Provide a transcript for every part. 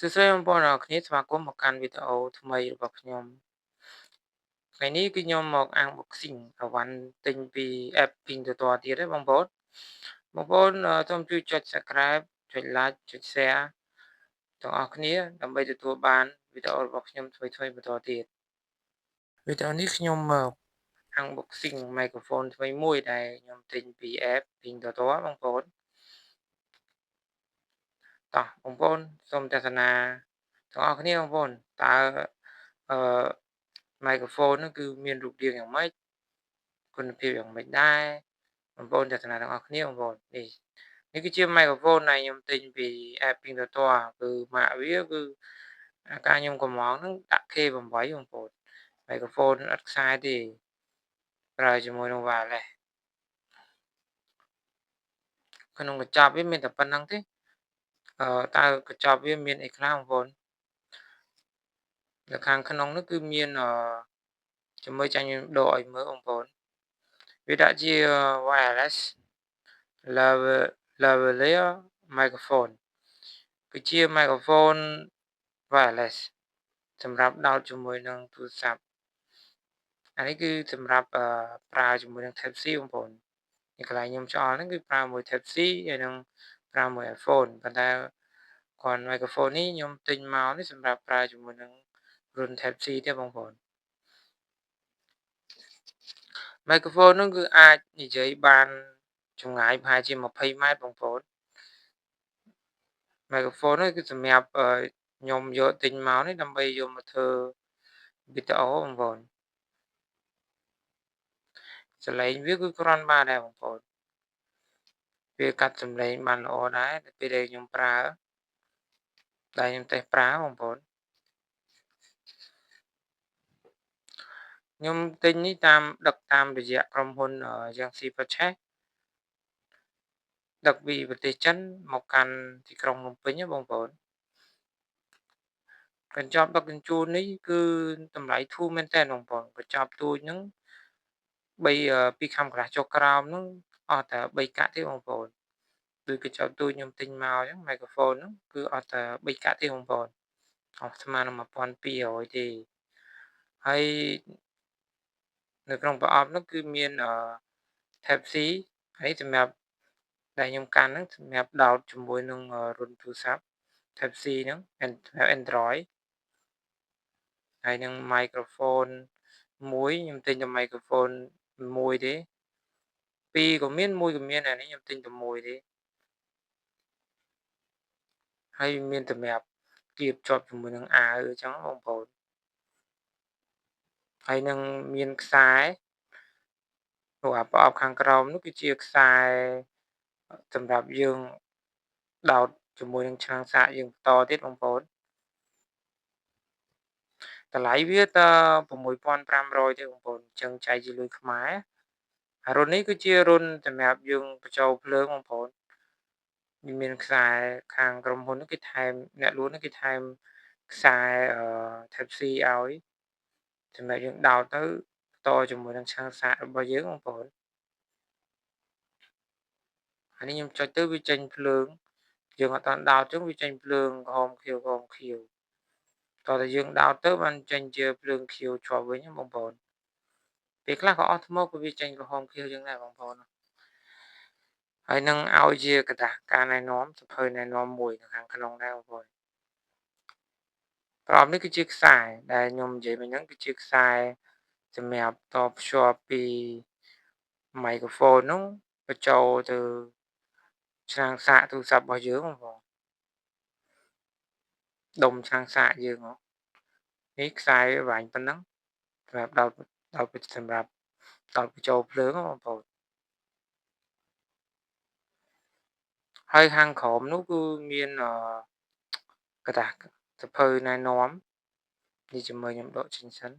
សួស្តីបងប្អូនទាំងអស់គ្នាស្វាគមន៍មកកាន់វីដេអូថ្មីរបស់ខ្ញុំថ្ងៃនេះគឺខ្ញុំមក unboxing អីវ៉ាន់ទិញពី app Pinduoduo ទៀតទេបងប្អូនបងប្អូនសូមជួយចុច Subscribe ចុច Like ចុច Share ទាំងអស់គ្នាដើម្បីទទួលបានវីដេអូរបស់ខ្ញុំថ្មីៗបន្តទៀតវីដេអូនេះខ្ញុំមក unboxing microphone ថ្មីមួយដែលខ្ញុំទិញពី app Pinduoduo បងប្អូនតោះបងប្អូនសូមទស្សនាទាំងអស់គ្នាបងប្អូនតើអឺ microphone ហ្នឹងគឺមានរូបរាងយ៉ាងម៉េចគុណភាពយ៉ាងម៉េចដែរបងប្អូនទស្សនាទាំងអស់គ្នាបងប្អូននេះនេះគឺជា microphone ដែលខ្ញុំទិញពី app Pinduoduo គឺម៉ាកវាគឺអាការខ្ញុំកំងហ្នឹងដាក់ K8 បងប្អូន microphone អត់ខ្សែទេប្រើជាមួយនឹង wireless ក្នុងកញ្ចប់វាមានតែប៉ុណ្្នឹងទេអឺតើកញ្ចប់វាមានអីខ្លះបងប្អូននៅខាងក្នុងនោះគឺមានអឺជាមួយចាញ់ខ្ញុំដកឲ្យមើលបងប្អូនវាដាក់ជា wireless lavalier microphone គឺជា microphone wireless សម្រាប់ដោតជាមួយនឹងទូរស័ព្ទអានេះគឺសម្រាប់ប្រើជាមួយនឹង Type C បងប្អូននេះកន្លែងខ្ញុំឆ្អល់ហ្នឹងគឺប្រើមួយ Type C ហើយនឹងប្រើមួយ iPhone ប៉ុន្តែគ្រាន់ microphone នេះខ្ញុំទិញមកនេះសម្រាប់ប្រើជាមួយនឹងរុន Type C ទេបងប្អូន microphone ហ្នឹងគឺអាចនិយាយបានចម្ងាយប្រហែលជា20ម៉ែត្របងប្អូន microphone ហ្នឹងគឺសម្រាប់ខ្ញុំយកទិញមកនេះដើម្បីយកមកធ្វើវីដេអូបងប្អូនសំឡេងវាគឺគ្រាន់បានដែរបងប្អូនវាកាត់សំឡេងបានល្អដែរពេលដែលខ្ញុំប្រើដែលខ្ញុំតេស្តប្រើបងប្អូនខ្ញុំទិញនេះតាមដឹកតាមរយៈក្រុមហ៊ុន Yangtze Purchase ដឹកពីប្រទេសចិនមកកាន់ទីក្រុងភ្នំពេញបងប្អូនកញ្ចប់ដឹកជញ្ជូននេះគឺតម្លៃធូរមែនតើបងប្អូនកញ្ចប់ទូចហ្នឹង3 2ខាំកន្លះចុះក្រោមហ្នឹងអស់តែ3កាក់ទេបងប្អូនដូចកញ្ចប់ទូចខ្ញុំទិញមកអញ្ចឹង microphone ហ្នឹងគឺអស់តែ3កាក់ទេបងប្អូនអស់ស្មើនឹង1200ទេហើយនៅក្នុងប្រអប់នោះគឺមាន Type C ហើយសម្រាប់ដែលខ្ញុំកាន់ហ្នឹងសម្រាប់ដោតជាមួយនឹងរុនទូរស័ព្ទ Type C ហ្នឹងសម្រាប់ Android ហើយនឹង microphone មួយខ្ញុំទិញតែ microphone មួយទេពីរក៏មានមួយក៏មានអានេះខ្ញុំទិញតែមួយទេហើយមានសម្រាប់គៀបជាប់ជាមួយនឹងអាវអញ្ចឹងបងប្អូនហើយនឹងមានខ្សែព្រោះអាប្រអប់ខាងក្រោមនោះគឺជាខ្សែសម្រាប់យើងដោតជាមួយនឹងឆ្នាំងសាកយើងបន្តទៀតបងប្អូនតម្លៃវាត6500ទេបងប្អូនអញ្ចឹងចែកជាលុយខ្មែរអារុននេះគឺជារុនសម្រាប់យើងបញ្ចូលភ្លើងបងប្អូនមានខ្សែខាងក្រុមហ៊ុនគេថែមអ្នកលក់នេះគេថែមខ្សែ Type C ឲ្យសម្រាប់យើងដោតទៅតជាមួយនឹងឆ្នាំងសាករបស់យើងបងប្អូនអានេះខ្ញុំចុចទៅវាចេញភ្លើងយើងអត់តាន់ដោតចឹងវាចេញភ្លើងក្រហមខៀវក្រហមខៀវតោះតែយើងដោតទៅបានចេញជាភ្លើងខៀវជាប់វិញបងប្អូនពេលខ្លះក៏អស់ថ្មក៏វាចេញក្រហមខៀវចឹងដែរបងប្អូនហើយនឹងឲ្យជាក្រដាសការណែនាំសភៅណែនាំមួយនៅខាងក្នុងដែរបងប្អូនប្រអប់នេះគឺជាខ្សែដែលខ្ញុំនិយាយមិញហ្នឹងគឺជាខ្សែសម្រាប់តភ្ជាប់ពី microphone ហ្នឹងបញ្ចូលទៅឆ្នាំងសាកទូរស័ព្ទរបស់យើងបងប្អូនដុំឆ្នាំងសាកយើងហ៎នេះខ្សែវាញប៉ុណ្ណឹងសម្រាប់ដោតដោតសម្រាប់ដោតបញ្ចូលភ្លើងបងប្អូនហើយខាងក្រោមនោះគឺមានក្រដាសសភៅណែនាំនេះជាមួយខ្ញុំដកចេញសិន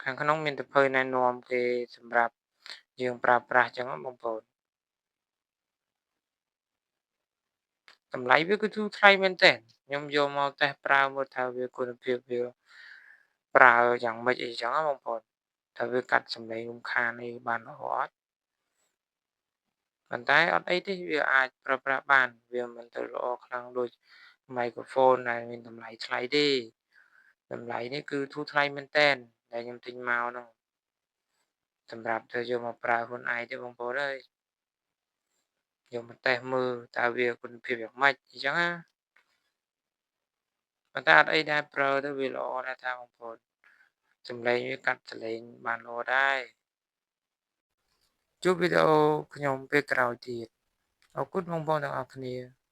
ខាងក្នុងមានសភៅណែនាំគេសម្រាប់យើងប្រើប្រាស់ចឹងបងប្អូនតម្លៃវាគឺធូរថ្លៃមែនទែនខ្ញុំយកមកតេស្តប្រើមើលថាវាគុណភាពវាប្រើយ៉ាងម៉េចអីចឹងបងប្អូនថាវាកាត់សំឡេងរំខានអីបានល្អអត់ ប៉ុន្តែអត់អីទេវាអាចប្រើប្រាស់បានវាមិនទៅល្អខ្លាំងដូច microphone ដែលមានតម្លៃថ្លៃទេតម្លៃនេះគឺធូរថ្លៃមែនទែនដែលខ្ញុំទិញមកហ្នឹងសម្រាប់ទៅយកមកប្រើខ្លួនឯងទេបងប្អូនអើយយកមកតេស្តមើលតើវាគុណភាពយ៉ាងម៉េចអញ្ចឹងណាប៉ុន្តែអត់អីដែរប្រើទៅវាល្អដែរតាបងប្អូនសំឡេងវាកាត់សំឡេងបានល្អដែរជួបវីដេអូខ្ញុំពេលក្រោយទៀតអរគុណបងប្អូនទាំងអស់គ្នា។